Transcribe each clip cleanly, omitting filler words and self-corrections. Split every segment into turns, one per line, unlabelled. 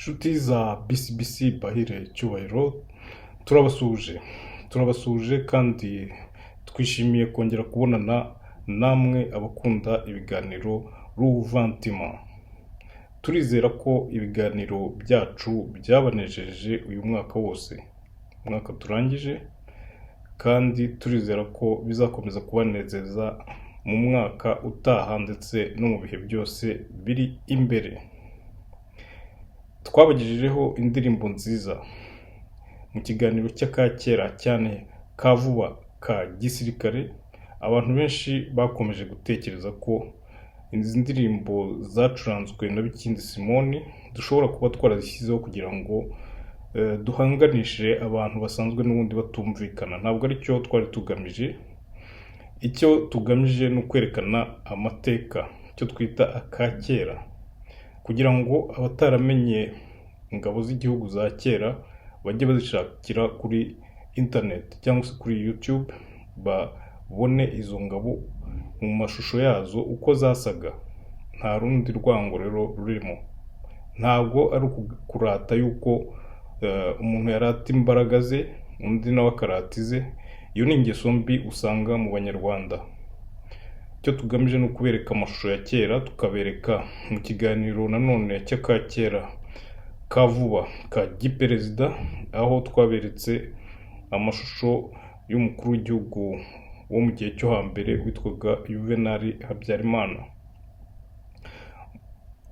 Nshuti za BCBC Bahire Cyubahiro, turabasuhuje, turabasuhuje kandi twishimiye kongera kubonana namwe abakunda ibiganiro Ruvantima. Turizera ko ibiganiro byacu byabanejeje uyu mwaka wose, umwaka turangije, kandi turizera ko bizakomeza kubanezeza mu mwaka utaha ndetse no mu bihe byose biri imbere. Twabagejejeho indirimbo nziza mu kiganiro cy'akakera cyane ka vuba ka gisirikare. Abantu benshi bakomeje gutekereza ko izi ndirimbo zacuranzwe na Bikindi Simoni dushobora kuba twarazishyizeho kugira ngo duhanganishe abantu basanzwe n'ubundi batumvikana. Ntabwo aricyo twari tugamije. Icyo tugamije ni ukwerekana amateka, icyo twita akakera, kugira ngo abataramenye ingabo z'igihugu za kera bajye bazishakira kuri interineti cyangwa se kuri YouTube, babone izo ngabo mu mashusho yazo uko zasaga. Nta rundi rwango rero rurimo, ntabwo ari ukurata yuko umuntu yarata imbaraga ze, undi nawe akarata ize. Iyo ni ingeso mbi usanga mu Banyarwanda. Icyo tugamije ni ukubereka amashusho ya kera, tukabereka mu kiganiro nanone cy'akakera ka vuba ka giperezida, aho twaberetse amashusho y'umukuru w'igihugu wo mu gihe cyo hambere witwaga Juvenal Habyarimana.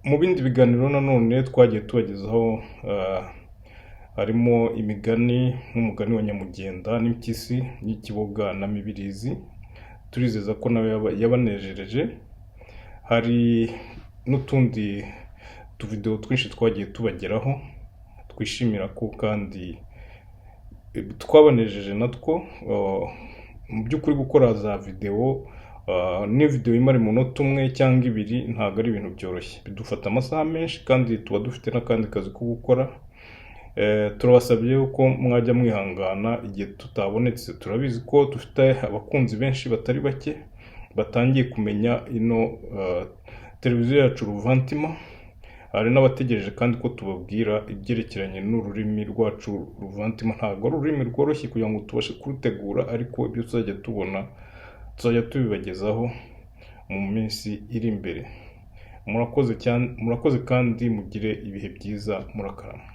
Mu bindi biganiro nanone twagiye tubagezaho harimo imigani, nk'umugani wa Nyamugenda n'impyisi n'ikiboga na Mibirizi. Turizeza ko nawe yabanejereje. Hari n'utundi tuvidewo twinshi twagiye tubageraho, twishimira ko kandi twabanejeje natwo. Mu by'ukuri gukora za videwo, n'iyo videwo imara umunota umwe cyangwa ibiri, ntabwo ari ibintu byoroshye, bidufata amasaha menshi kandi tuba dufite n'akandi kazi ko gukora. Turabasabye ko mwajya mwihangana igihe tutabonetse. Turabizi ko dufite abakunzi benshi batari bake batangiye kumenya ino televiziyo yacu Ruvantima. Hari n'abategereje kandi ko tubabwira ibyerekeranye n'ururimi rwacu Ruvantima. Ntabwo ari ururimi rworoshye kugira ngo tubashe kurutegura, ariko ibyo tuzajya tubona tuzajya tubibagezaho mu minsi iri imbere. Murakoze cyane, murakoze kandi mugire ibihe byiza, murakarama.